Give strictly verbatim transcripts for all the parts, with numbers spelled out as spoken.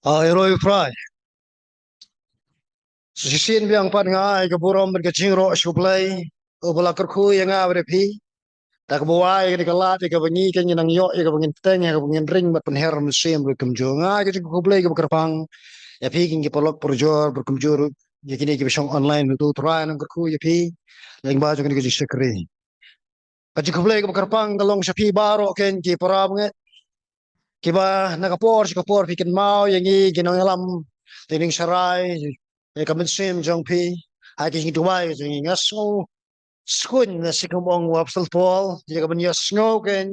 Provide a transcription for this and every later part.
Ai roi u Trai. Shisien biang pat nga ai ka burom bad ka jingïaroh sha u Blei uba la kyrkhu ïa nga bad ïa phi. Da kaba wai ïa kane ka lad ïa kaba ngi kan ngi nang ïoh ïa kaba ngin bteng ïa kaba ngin ring bad pynher mynsiem ruh kumjuh. Nga ai ka jingkhublei kaba kyrpang ïa phi ki paralok parajor bad kumjuh ruh ïa kine kiba shong online, mynta u Trai nang kyrkhu ïa phi lyngba jong kane ka jingshakri. Ka jingkhublei kaba kyrpang ka long sha phi baroh ken ki para bangeit kiba na ka por sha ka por phi kynmaw ïa ngi ki nongïalam, te ning sharai ïa ka mynsiem jong phi ha ki jingduwai jong ngi. Nga sngew skuin na sikum ong u Apostol Paul ïa ka ban ïohsngew ken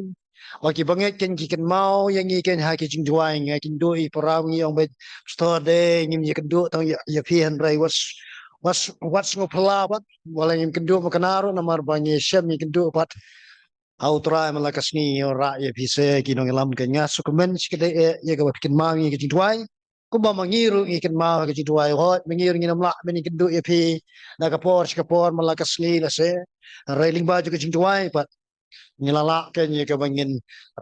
ba ki bangeit ken ki kynmaw ïa ngi ken ha ki jingduwai. Nga kynduh ïa para ngi ong bad Pastor de ngim ïa kynduh tang ïa phi hynrei wat wat wat sngew phylla pat, wat la ngim kynduh ma kane ruh namar ba ngi shem ïa kynduh pat. Ha u Trai man la ka sngi u rah ïa phi se ki nongïalam ken. Nga sngewkmen shi kyndoh ïa kaba phi kynmaw ïa ka jingduwai. Kumba ma ngi ruh ngi kynmaw ha ka jingduwai, hooid ma ngi ruh ngin ym lah ban ïa kynduh ïa phi na ka por sha ka por man la ka sngi la se. Hynrei lyngba jong ka jingduwai pat ngi la lah ken ïa kaba ngin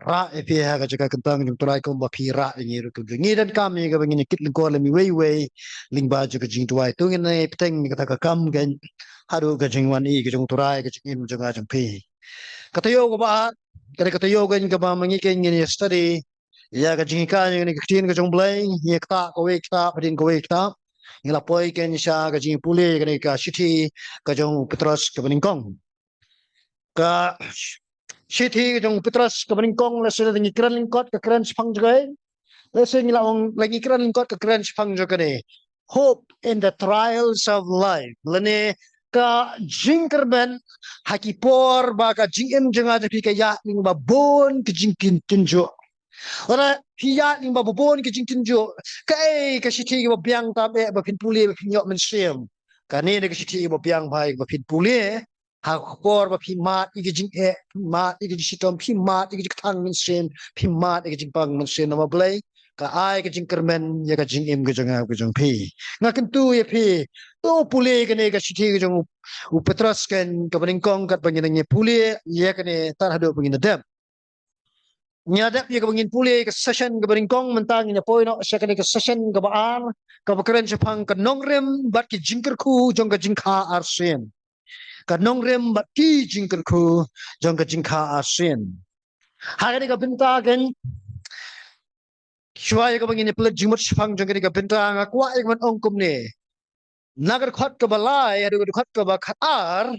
rah ïa phi ha ka jaka kyntang jong u Trai kumba phi rah ïa ngi ruh kumjuh. Ngi donkam ïa kaba ngin ïa kit lyngkor lem iwei iwei lyngba jong ka jingduwai. To ngin ïa bteng ïa kata ka kam ken haduh ka jingwan ïa ka jong u Trai ka jingim jong nga jong phi. Ka taïew kaba ar, ka dei ka taïew ken kaba ma ngi ken ngin ïa study ïa ka jinghikai jong kane ka ktien ka jong u Blei, ïa kata kawei kata hadien kawei kata. Ngi la poi ken sha ka jingpule ïa kane ka shithi ka jong u Petros kaba nyngkong. Ka shithi ka jong u Petros kaba nyngkong, lehse lada ngi kren lyngkot ka kren shaphang jong ka, lehse ngi la ong lada ngi kren lyngkot ka kren shaphang jong kane, hope in the trials of life, lane ka jingkyrmen ha ki por ba ka jingim jong nga jong phi ka ïaid lyngba bun ki jingkynjuh. Lada phi ïaid lyngba bun ki jingkynjuh, kaei ka shithi kaba biang tam eh ba phin pule ba phin ïoh mynsiem? Kane dei ka shithi kaba biang bha ba phin pule ha ka por ba phi mad ïa ka jingeh, phi mad ïa ka jingshitom, phi mad ïa ka jingkthang mynsiem, phi mad ïa ka jingpang mynsiem. Namar Blei ka ai ka jingkyrmen ïa ka jingim ka jong nga ka jong phi. Nga kyntu ïa phi, to pule kane ka shithi ka jong u Petros ken kaba nyngkong katba ngin ïa pule ïa kane tad haduh ba ngin ïa dep. Ngi la dep ïa kaba ngin pule ka session kaba nyngkong, mynta ngin ïa poi noh sha kane ka session kaba ar kaba kren shaphang ka nongrim bad ki jingkyrkhu jong ka jingkha arsien. Ka nongrim bad ki jingkyrkhu jong ka jingkha arsien. Ha kane ka bynta ken, shuwa ïa kaba ngin ïa pynleit jingmut shaphang jong kane ka bynta, nga kwah ïa ka ban ong kumne. Na ka dkhot kaba lai haduh ka dkhot kaba khatar,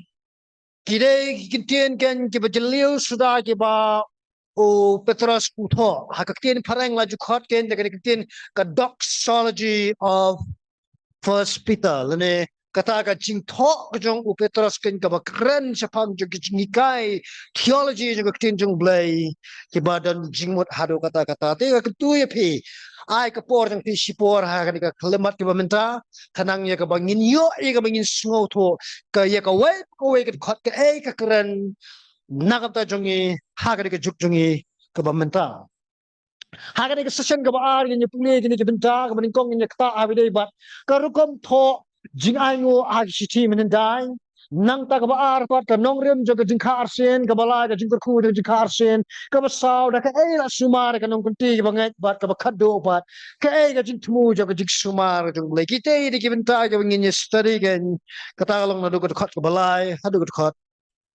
ki dei ki ktien ken kiba jylliew suda kiba u Petros u thoh. Ha ka ktien phareng la ju khot ken da ka ktien ka doxology of First Peter, lane kata ka jingthoh ka jong u Petros ken kaba kren shaphang jong ka jinghikai theology jong ka ktien jong u Blei, kiba don jingmut haduh katta katta. Te nga kyntu ïa phi, ai ka por jong phi shipor ha kane ka khyllipmat kaba mynta, khnang ïa kaba ngin ïoh ïa kaba ngin sngewthuh ka ïa kawei kawei ka dkhot kaei ka kren na ka bynta jong ngi ha kane ka juk jong ngi kaba mynta. Ha kane ka session kaba ar ngin ïa pule kine ki bynta, kaba nyngkong ngin ïa ktah ha ba ïadei bad ka rukom thoh jingainguh ha ki shithi mynhyndai. Nangta kaba ar pat ka nongrim jong ka jingkha arsien, kaba lai ka jingkyrkhu jong ka jingkha arsien, kaba saw da kaei la sumar ka nongkynti kaba ngeit bad kaba khatduh pat kaei ka jingthmu jong ka jingsumar jong u Blei. Kita dei ki bynta kiba ngin ïa study ken, kata ka long naduh ka dkhot kaba lai haduh ka dkhot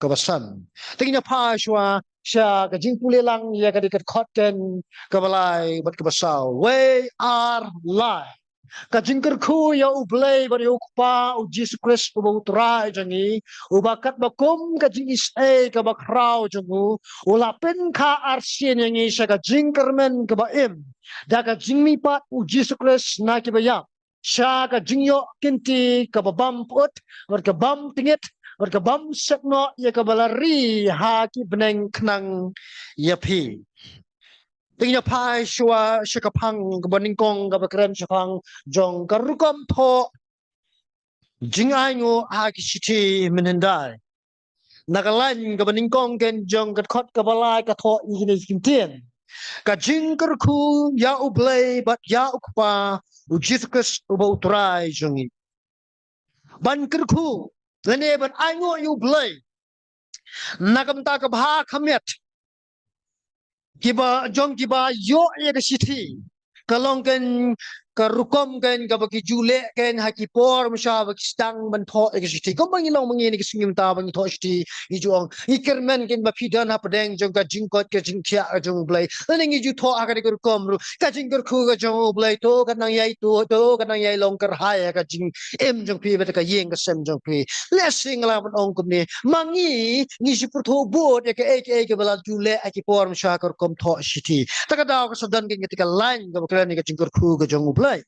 kaba san. Te ngin ïa phai shuwa sha ka jingpule lang ïa ka dei ka dkhot ken kaba lai bad kaba saw. Wei, ar, lai. Ka jingkyrkhu ïa u Blei bad ïa u Kpa u Jisu Khrist uba u Trai jong ngi, uba katba kum ka jingisynei kaba khraw jong u, u la pynkha arsien ïa ngi sha ka jingkyrmen kaba im da ka jingmihpat u Jisu Khrist na kiba ïap, sha ka jingïoh kynti kaba bym pyut bad ka bym tyngit bad ka bym set noh, ïa kaba la ri ha ki bneng khnang ïa phi. Te ngin ïa phai shuwa sha ka phang kaba nyngkong kaba kren shaphang jong ka rukom thoh jingainguh ha ki shithi mynhyndai. Na ka lain kaba nyngkong ken jong ka dkhot kaba lai ka thoh ïa kine ki ktien: Ka jingkyrkhu ïa u Blei bad ïa u Kpa u Jisu Khrist uba u Trai jong ngi. Ban kyrkhu lane ban ainguh ïa u Blei na ka bynta ka bha ka miat kiba jong kiba ïoh ïa ka shithi ka long ken ka rukom kein kaba ki ju leh kein ha ki por mynshuwa ba ki sdang ban thoh ïa ka shithi. Kumba ngi long ma ngi ne ki sngi mynta ba ngi thoh shithi, ngi ju ong, ngi kyrmen kein ba phi don hapdeng jong ka jingkoit ka jingkhiah ka jong U Blei. Lane ngi ju thoh ha kane ka rukom ruh, ka jingkyrkhu ka jong U Blei, to kan nang ïai, to, to kan nang ïai long kyrhai ha ka jingim jong phi bad ka ïing ka sem jong phi. Lehse ngi lah ban ong kumne, ma ngi, ngi shu pyrthuh bud ïa kaei kaei kaba la ju leh ha ki por mynshuwa ka rukom thoh shithi. Ta ka daw ka sa don kein kata ka lain kaba kren ïa ka jingkyrkhu ka jong U Blei.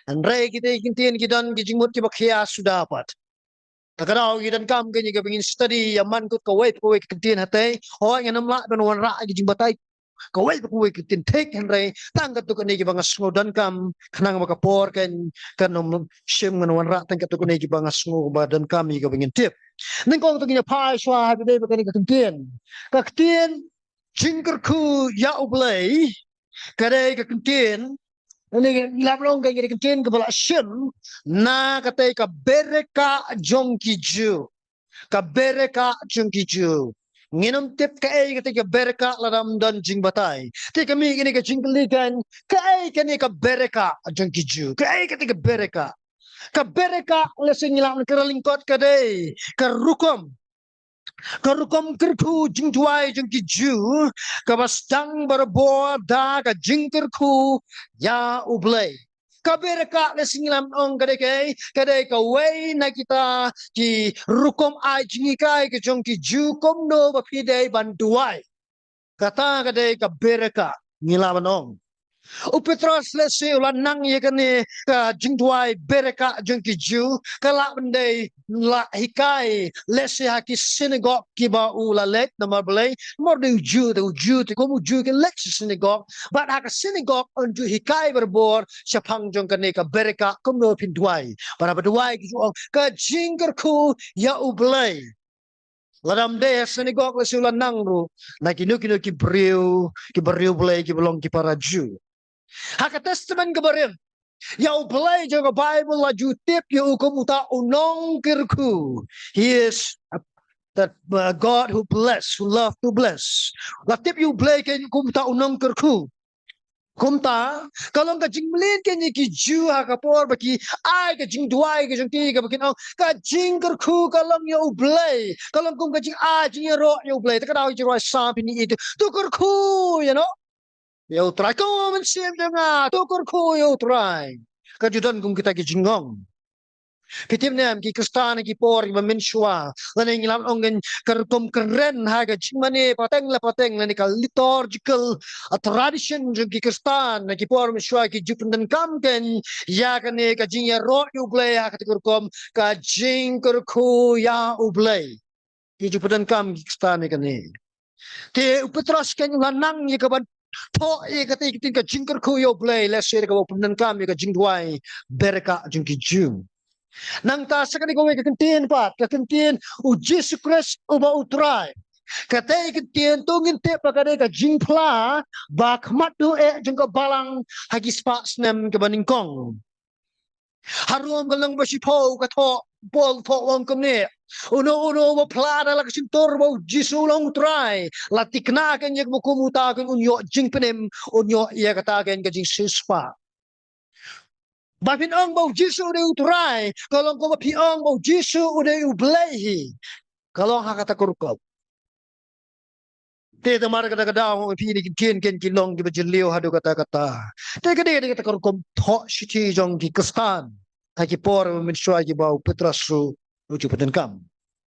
Hynrei kita ki ktien ki don ki jingmut kiba khia suda pat. Ta ka daw ngi donkam kein ïa kaba ngin study ïa man kut kawei pa kawei ka ktien hatei. Hooid, ngan ym lah ban wanrah ïa ki jingbatai kawei pa kawei ka ktien thik, hynrei tang katto katne kiba nga sngew donkam, khnang ba ka por kein kan ym shim, ngan wanrah tang katto katne kiba nga sngew ba donkam ïa kaba ngin tip. Nyngkong to ngin ïa phai shuwa ha kaba ïadei bad kane ka ktien. Ka ktien jingkyrkhu ïa U Blei, ka dei ka ktien, ne ngi lah ban ong ka dei ka ktien kaba la shim na katei ka berekah jong ki Jiw. Ka berekah jong ki Jiw. Ngin ym tip kaei katei ka berekah lada ym don jingbatai. Te ka mih kane ka jingkylli kein, kaei kane ka berekah jong ki Jiw? Kaei katei ka berekah? Ka berekah, lehse ngi lah ban kren lyngkot, ka dei ka rukom, ka rukom kyrkhu jingduwai jong ki Jiw, kaba sdang barabor da ka jingkyrkhu ïa U Blei. Ka berekah, lehse ngi lah ban ong ka dei kaei, ka dei kawei na kita ki rukom ai jinghikai ka jong ki Jiw kumno ba phi dei ban duwai. Kata ka dei ka berekah, ngi lah ban ong. U Petros lehse u la nang ïa kane ka jingduwai berekah jong ki Jiw, ka lah ban dei la hikai lehse ha ki synagog kiba u la leit, namar balei? Namar dei u Jiw, te u Jiw te kum u Jiw ki leit sha synagog. Bad ha ka synagog un ju hikai barabor shaphang jong kane ka berekah, kumno phin duwai. Bad haba duwai ki ju ong ka jingkyrkhu ïa U Blei. Lada ym dei ha synagog, lehse u la nang ruh na kino kino ki briew, ki briew Blei kiba long ki para Jiw. Ha ka Testament kaba rim, ïa U Blei jong ka Baibl la ju tip ïa u kum uta u nongkyrkhu. He is a, that, uh, God who bless, who love to bless. La tip ïa U Blei kein kum uta u nongkyrkhu. Kumta, ka long ka jingmlien kein ïa ki Jiw ha ka por ba ki ai ka jingduwai ka jong ki, kaba kin ong ka jingkyrkhu ka long ïa U Blei, ka long kum ka jingai jingïaroh ïa U Blei. Ta ka daw ki jingrwai Salm phin ïohi, to kyrkhu, you know, ïa U Trai, ko mynsiem jong nga, to kyrkhu ïa U Trai. Ka ju don kum kita ki jingong. Phi tip ne em, ki Khristan ha ki por kiba mynshuwa, lane ngi lah ban ong kein ka rukom kren ha ka jingmane pateng la pateng, lane ka liturgical, a, tradition jong ki Khristan ha ki por mynshuwa, ki ju pyndonkam kein ïa kane ka jingïaroh ïa U Blei ha kata ka rukom ka jingkyrkhu ïa U Blei. Ki ju pyndonkam ki Khristan ïa kane. Te u Petros kein u la nang ïa kaban thoh ïa kata ka ktien ka jingkyrkhu ïa U Blei, lehse da kaba u pyndonkam ïa ka jingduwai berekah jong ki Jiw. Nangta sa kane kawei ka ktien pat, ka ktien U Jisu Khrist uba U Trai. Kata ka ktien to ngin tip ba ka dei ka jingphla ba khmat duh eh jong ka balang ha ki spah snem kiba nyngkong. Ha Rom ka lynnong ba shiphew ka thoh, Paul thoh u ong kumne, uno uno uba phla da la ka shyntur ba U Jisu u long U Trai, la thikna kein ïa kaba kum uta kein un ïoh jingpynim, un ïoh ïa kata kein ka jingsiewspah. Ba phin ong ba U Jisu u dei U Trai, ka long kumba phi ong ba U Jisu u dei U Blei hi. Ka long ha kata ka rukom. Te namar kata ka daw, phi, kine ki ktien kein ki long kiba jylliew haduh katta katta. Te ka dei, dei kata ka rukom thoh shithi jong ki Khristan ha ki por mynshuwa kiba u Petros ruh u ju pyndonkam.